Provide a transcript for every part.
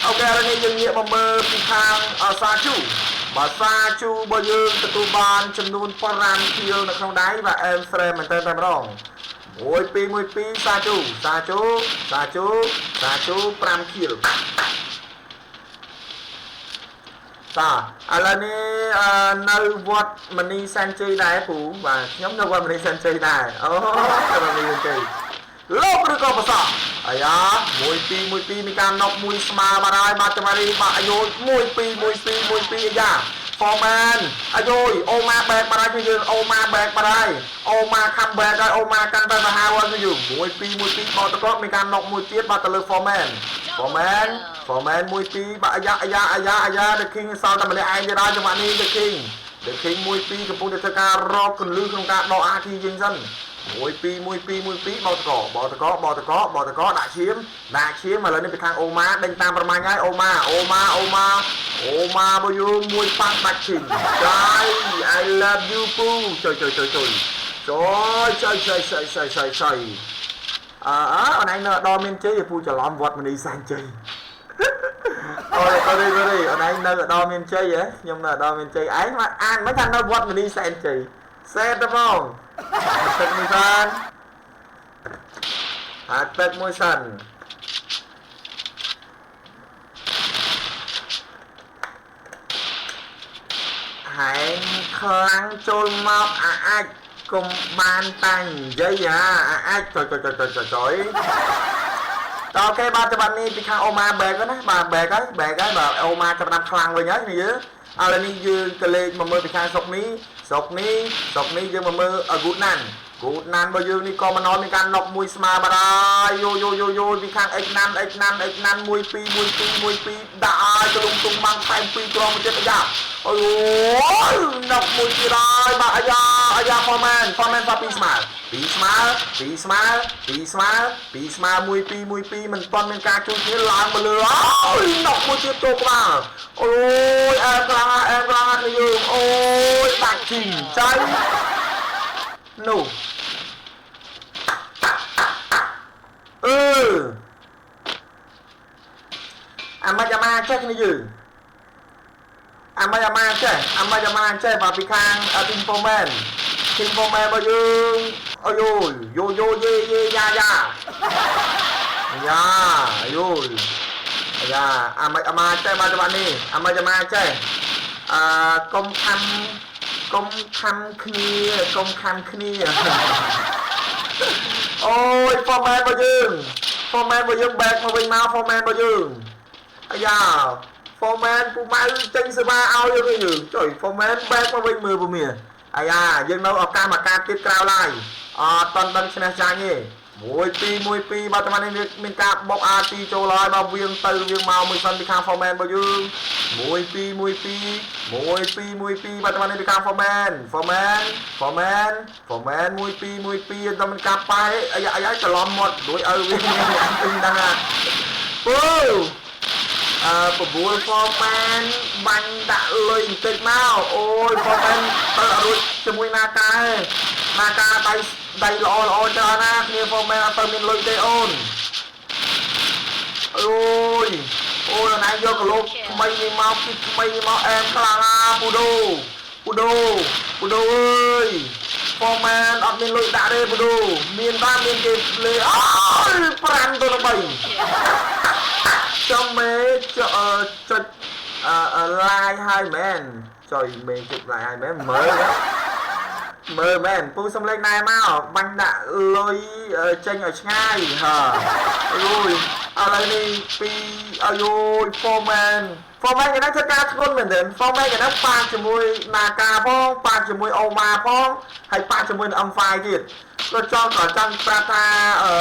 OK ឥឡូវនេះយើងងាកមកមើលពីខាងសាជូបាទសាជូរបស់យើងទទួលបានចំនួន5 kill នៅក្នុងដៃបាទអែមស្រែមែនតើតែម្ដង1 2 1 2សាជូសាជូសាជូសាជូ5 kill តាឥឡូវនេះនៅវត្តមនីសែនជ័យដែរពូបាទខ្ញុំនៅវត្តមនីសែនជ័យដែរអូវត្តមនីសែនជ័យលោកឬក៏ប្រសោះអាយ៉ា1 2 1 2មានការណុកមួយស្មើបាទហើយបាទចាំនេះបាទអាយុ1 2 1 2 1 2អាយ៉ា Foreman អាយយអូម៉ាបែកបាត់ហើយគឺយើងអូម៉ាបែកបាត់ហើយអូម៉ាខំបែកហើយអូម៉ាកាន់តែសាហាវហើយគឺយើង1 2 1 2បោកតកមានការណុកមួយទៀតបាទទៅលើ Foreman Foreman Foreman 1 2បាទអាយ៉ាអាយ៉ាអាយ៉ាអាយ៉ា The King សល់តែម្នាក់ឯងទៀតហើយចង្វាក់នេះ The King The King 1 2កំពុងតែធ្វើការរកកលឹះក្នុងការដក RT យើងសិន1 2 1 2 1 2បោកតកបោកតកបោកតកបោកតកដាក់ឈាមដាក់ឈាមឥឡូវនេះពីខាងអូម៉ាដេញតាមប្រមាញ់ហើយអូម៉ាអូម៉ាអូម៉ាអូម៉ាបើយើងមួយប៉ាំងបាច់ឈីមចាយ I love you ពូចុយចុយចុយចុយចុយចុយចុយចុយចុយចុយចុយអើអើអូនឯងនៅដល់មានជ័យពូច្រឡំវត្តមនីសានជ័យអូយអរេអរេអូនឯងនៅដល់មានជ័យហ៎ខ្ញុំនៅដល់មានជ័យឯងមកអានមិនថានៅវត្តមនីសែនជ័យសែតទៅបងទឹកមួយសិនអាទឹកមួយសិនហែងខ្លាំងចូលមកអាអាចកុំបានតាំងនិយាយអាអាចចុយចុយចុយចុយចុយចុយតអូខេបាទច្បាប់នេះពីខាងអូម៉ាបែកណាបាទបែកហើយបែកហើយបាទអូម៉ាចាប់ផ្ដើមខ្លាំងវិញហើយនេះយើងឥឡូវនេះយើងក៏លេខមកមើលពីខាងស្រុកនេះស្រុកនេះស្រុកនេះយើងមកមើលគូតណាន់គូតណាន់របស់យើងនេះក៏មិនណមានការណុកមួយស្មើបាទហើយយូយូយូយូពីខាងអិចណាន់អិចណាន់អិចណាន់1 2 1 2 1 2ដាក់ឲ្យទៅលំទុំបាំងថែម2ក្រុមទៀតអាយ៉ាអូយណុកមួយទៀតហើយបាទអាយ៉ាអាយ៉ាហ្វមែនហ្វមែនហ្វ2ស្មើ2ស្មើ2ស្មើ2ស្មើ2ស្មើ1 2 1 2មិនទាន់មានការជួយគ្នាឡើងមកលើអូយណុកមួយទៀតចូលក្បាលអូយអែមខ្លាំងអែមខ្លាំងគឺយើងអូយបាច់ជីចៃនោះអឺអាម៉ាច់អាម៉ាចេះគ្នាយើងអាម៉ាច់អាម៉ាចេះអាម៉ាច់អាម៉ាចេះបាទពីខាងទីមហ្វូមែនទីមហ្វូមែនរបស់យើងអូយយូយូយេយេយ៉ាយ៉ាយ៉ាយូយ៉ាអាម៉ាច់អាម៉ាចេះបាទច្បាស់នេះអាម៉ាច់អាម៉ាចេះអឺកុំខំកុំខំគ្នាកុំខំគ្នាអូយ format របស់យើង format របស់យើងបែកមកវិញមក format របស់យើងអាយ៉ា format ពូម៉ៅចេញសេវាឲ្យយើងយើងចុយ format បែកមកវិញមើលពូមាអាយ៉ាយើងនៅឱកាសមួយកាតទៀតក្រៅឡើយអត់តន់ដឹងឈ្នះចាញ់ទេ1 2 1 2បាទតាមនេះមានការបុក RT ចូលហើយបាទវៀងទៅវៀងមកមួយសិនពីខាង format របស់យើង1 2 1 2 1 2 1 2បាទតាមនេះពីខាង format format format format 1 2 1 2ដល់មានការប៉ែអាយ៉ាអាយ៉ាច្រឡំមាត់រួចឲ្យវាញ៉ាំពេញដឹងពូអឺបបួល format បាញ់ដាក់លុយបន្តិចមកអូយ format ទៅអត់រួចជាមួយណាកាទេណាកាដៃដៃល្អល្អច្រើនណាគ្នា format អត់ទៅមានលុយទេអូនអូយអូយណៃយកគីឡូថ្មីនេះមកពីថ្មីនេះមកអែមខ្លាំងណាពូដូពូដូពូដូអើយ format អត់មានលុយដាក់ទេពូដូមានបានមានគេលេអូយ5ទៅ3ចំមេចុចអឺ like ហើយមែនចុយមេចុច like ហើយមែនមើលមើលមែនពូសំលេងណែមកបាញ់ដាក់លុយចេញឲ្យឆ្ងាយហាអូយឥឡូវនេះពីអាយយ Foreman Foreman គេនឹងធ្វើការធ្ងន់មែនទេ Foreman គេនឹងប៉ាជាមួយ Naka ផងប៉ាជាមួយ Oma ផងហើយប៉ាជាមួយនឹង M5 ទៀតក៏ចង់ក៏ចង់ប្រាប់ថាអឺ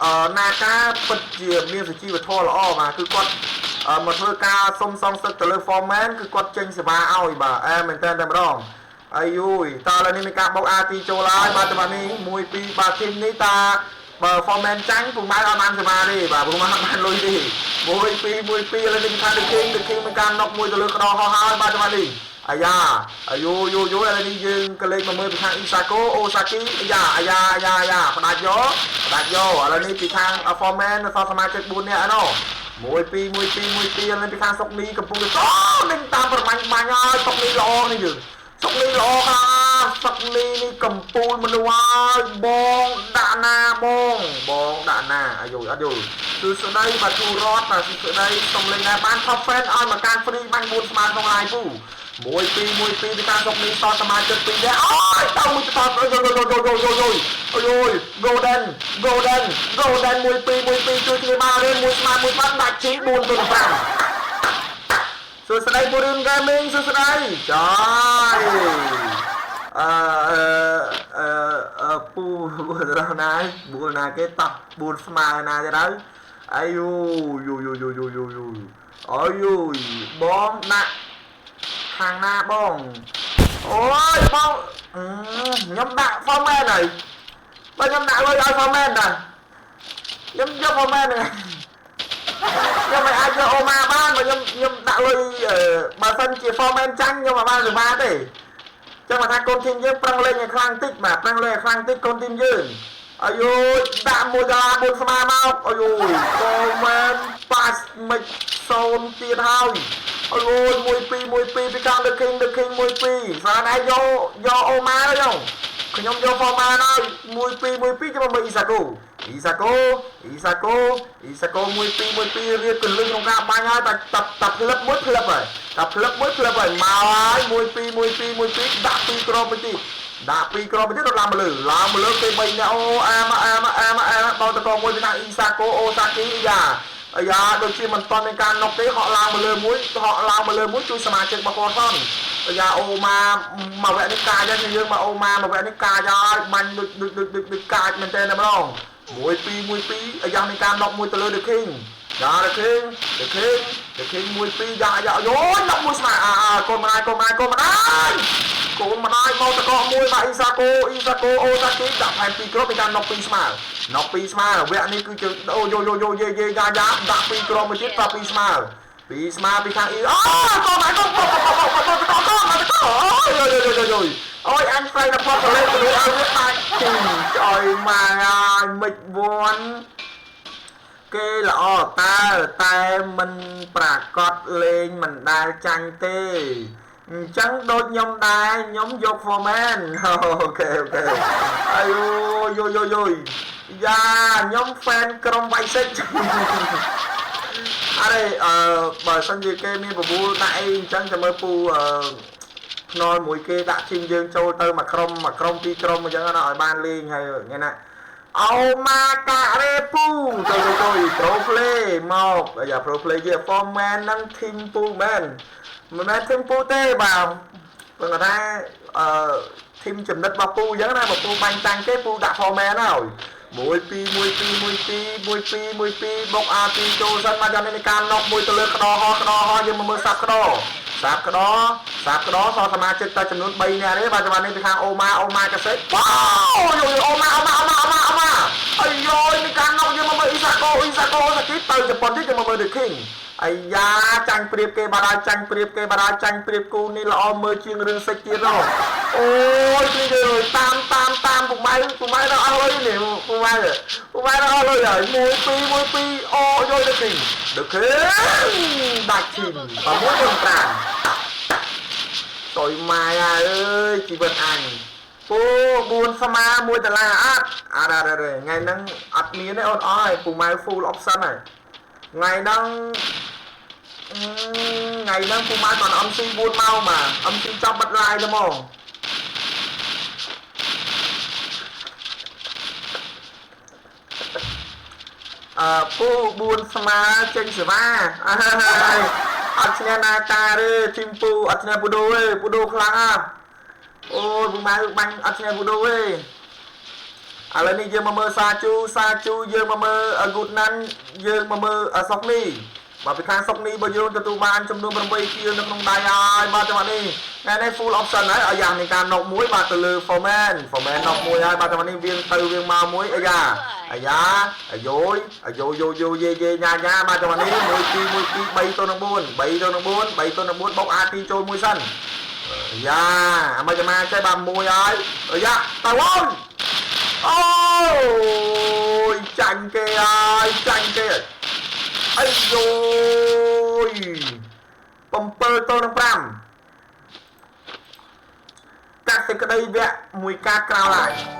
អឺ Naka ពិតជាមានសុជីវធម៌ល្អបាទគឺគាត់មកធ្វើការសុំសងសឹកទៅលើ Foreman គឺគាត់ចេញសេវាឲ្យបាទអែមែនតើតែម្ដងអាយយតើឥឡូវនេះមានការបុក RT ចូលហើយបាទតាមនេះ1 2បាទធីមនេះតាបើ Foreman ចាញ់ពូម៉ៅអត់បានសេវាទេបាទពូម៉ៅអត់បានលុយទេ1 2 1 2ឥឡូវនេះខាង The King The King មានការណុកមួយទៅលើក្តោហោះហើយបាទតាមនេះអាយ៉ាអាយូយូយូឥឡូវនេះយើងក៏លេខមកមើលពីខាងអ៊ីសាកូអូសាគីអាយ៉ាអាយ៉ាអាយ៉ាអាយ៉ាផ្ដាច់យកផ្ដាច់យកឥឡូវនេះពីខាង Foreman សល់សមាជិក4នាក់ឯណោះ 1 2 1 2 1 2ឥឡូវពីខាងសុកនីកំពុងតែអូលេងតាមប្រមាញ់បាញ់ហើយសុកនីល្អនេះយើងសុកនីល្អខ្លាំងសុកនីនេះកំពូលមនុស្សហើយបងដាក់ណាបងបងដាក់ណាអាយអត់យល់សួស្ដីបាទធូរតបាទសួស្ដីសុំលេងដែរបាន top fan ឲ្យមកការ free បាញ់4ស្មើក្នុង live ពូ1 2 1 2ពីការសុកនេះសតសមាជិក2ដែរអូយទៅមួយតតយយយយយយយយយ Golden Golden Golden 1 2 1 2ជួយគ្នាបានទេមួយស្មើមួយស្មើដាច់ជី4ទៅ5សួស្ដីពូរិន Gaming សួស្ដីចាយអឺអឺអឺពូរស់ណាបួលណាគេតោះ4ស្មើណាទៅដល់អាយូយូយូយូយូយូយូអាយូបងដាក់ខាងណាបងអូយបងខ្ញុំដាក់ format ហើយបើខ្ញុំដាក់លុយឲ្យ format ដែរខ្ញុំយក format ហ្នឹងខ្ញុំមិនអាចយកអូម៉ាបានបើខ្ញុំខ្ញុំដាក់លុយបើសិនជា format ចាញ់ខ្ញុំមិនបានសេវាទេចឹងមកថាកូនធីមយើងប្រឹងលេងឲ្យខ្លាំងតិចបាទប្រឹងលេងឲ្យខ្លាំងតិចកូនធីមយើងអាយូដាក់1ដុល្លារ4ស្មើមកអាយូកូមែនប៉ាសមិន0ទៀតហើយអើយ1 2 1 2ពីខាង The King The King 1 2សារណៃយកយកអូម៉ាទៅខ្ញុំខ្ញុំយកហ្វម៉ាហើយ1 2 1 2ចាំមើលអ៊ីសាកូអ៊ីសាកូអ៊ីសាកូអ៊ីសាកូ1 2 1 2រៀបកលឹះក្នុងការបាញ់ហើយតែតែផ្លឹបមួយផ្លឹបហើយតែផ្លឹបមួយផ្លឹបហើយមកហើយ1 2 1 2 1 2ដាក់2គ្រាប់មួយទៀតដាក់2គ្រាប់មួយទៀតដល់ឡើងមកលើឡើងមកលើគេ3នាក់អូអាមអាមអាមអាមបោតកមួយពីណាអ៊ីសាកូអូសាគីយ៉ាអាយ៉ាដូចជាមិនតន់មានការណុកទេហក់ឡើងមកលើមួយហក់ឡើងមកលើមួយជួយសមាជិករបស់គាត់ផងអាយ៉ាអូម៉ាមកវគ្គនេះកាចហើយយើងមកអូម៉ាមកវគ្គនេះកាចហើយបាញ់ដូចដូចដូចដូចកាចមែនតើតែម្ដង1 2 1 2អាយ៉ាមានការណុកមួយទៅលើ The King យ៉ា The King The King The King 1 2យ៉ាយ៉ាយោណុកមួយស្មើអាកូនម្ដាយកូនម្ដាយកូនម្ដាយកូនម្ដាយមកតកមួយបាទអ៊ីសាកូអ៊ីសាកូអូសាគីដាក់ផែន2គ្រាប់មានការណុក2ស្មើណុក2ស្មើវគ្គនេះគឺជាអូយោយោយោយេយេយ៉ាយ៉ាដាក់2គ្រាប់មួយទៀតប្រាប់2ស្មើ2ស្មើពីខាងអ៊ីអូកូនម្ដាយកូនកូនកូនកូនកូនកូនកូនអូយយយយយអូយអញស្រីដល់ផតលេទៅឲ្យវាដាច់ទីចុយម៉ែហើយមិនវន់គេល្អតើតែមិនប្រកាសលេងមិនដែលចាញ់ទេអញ្ចឹងដូចខ្ញុំដែរខ្ញុំយក forman អូខេអូខេអាយយយយយយ៉ាខ្ញុំ fan ក្រុមវៃសិចអរេអឺបើសិនជាគេមានបបួលដាក់អីអញ្ចឹងចាំមើលពូអឺភ្នល់មួយគេដាក់ធីមយើងចូលទៅមួយក្រុមមួយក្រុមពីរក្រុមអញ្ចឹងណាឲ្យបានលេងហើយថ្ងៃណាអូម៉ាការ៉េពូទៅទៅទៅ Pro Play មកអាយ៉ា Pro Play ជា Forman ហ្នឹងធីមពូមែនមិនមែនធីមពូទេបាទព្រោះថាអឺធីមចំណិតរបស់ពូអញ្ចឹងណាបើពូបាញ់តាំងគេពូដាក់ Forman ហើយ1 2 1 2 1 2 1 2 1 2បុក RT ចូលសិនមកយ៉ាងនេះមានការណុកមួយទៅលើក្តោហោក្តោហោយើងមកមើលសាប់ក្តោសាប់ក្តោសាប់ក្តោសសមាជិកតែចំនួន3នាក់ទេបាទចំនួននេះពីខាងអូម៉ាអូម៉ាកសិតវ៉ាវយអូម៉ាអូម៉ាអូម៉ាអូម៉ាអូម៉ាអាយយមានការណុកយើងមកមើលអ៊ីសាកូអ៊ីសាកូសាគីទៅជប៉ុនទៀតយើងមកមើល The King អាយ៉ាចាញ់ប្រៀបគេបាត់ហើយចាញ់ប្រៀបគេបាត់ហើយចាញ់ប្រៀបគូនេះល្អមើលជាងរឿងសិចទៀតហ៎អូយគឺយើងតាមតាមតាមពុកម៉ែពុកម៉ែដល់អស់លុយនេះពុកម៉ែពុកម៉ែដល់អស់លុយហើយ1 2 1 2អូយយ The King The King ដាច់ធីម6 5តុយម៉ែអើយជីវិតអញពូ4ស្មើ1ដុល្លារអត់អត់អត់ថ្ងៃហ្នឹងអត់មានទេអូនអស់ហើយពូម៉ែ full option ហើយថ្ងៃហ្នឹងថ្ងៃហ្នឹងពូម៉ែគាត់ MC 4ម៉ោងបាទ MC ចប់បិទ live ទៅហ្មងអឺពូ4ស្មើចេញសេវាអើយអត់ឈ្នះណាតាទេធីមពូអត់ឈ្នះពូដូទេពូដូខ្លាំងណាស់អូយពូម៉ែបាញ់អត់ឈ្នះពូដូទេឥឡូវនេះយើងមកមើលសាជូសាជូយើងមកមើលគូតណាន់យើងមកមើលសុកនេះបាទពីខាងសុកនេះបើយើងទទួលបានចំនួន8ជានៅក្នុងដៃហើយបាទจังหวะនេះថ្ងៃនេះ full option ហើយឲ្យយ៉ាងនៃការណុកមួយបាទទៅលើ Foreman Foreman ណុកមួយហើយបាទจังหวะនេះវៀងទៅវៀងមកមួយអាយ៉ាអាយ៉ាអាយយអាយយយយយញ៉ាញ៉ាបាទจังหวะនេះ1 2 1 2 3ទៅនឹង4 3ទៅនឹង4 3ទៅនឹង4បុក RT ចូលមួយសិនអាយ៉ាអាមកចាំចេះបាទមួយហើយអាយ៉ាទៅអូយអូយចាញ់គេហើយចាញ់គេ អីយយ7ទល់នឹង5កាត់សេចក្តីវគ្គមួយកាតក្រោយឡើយ។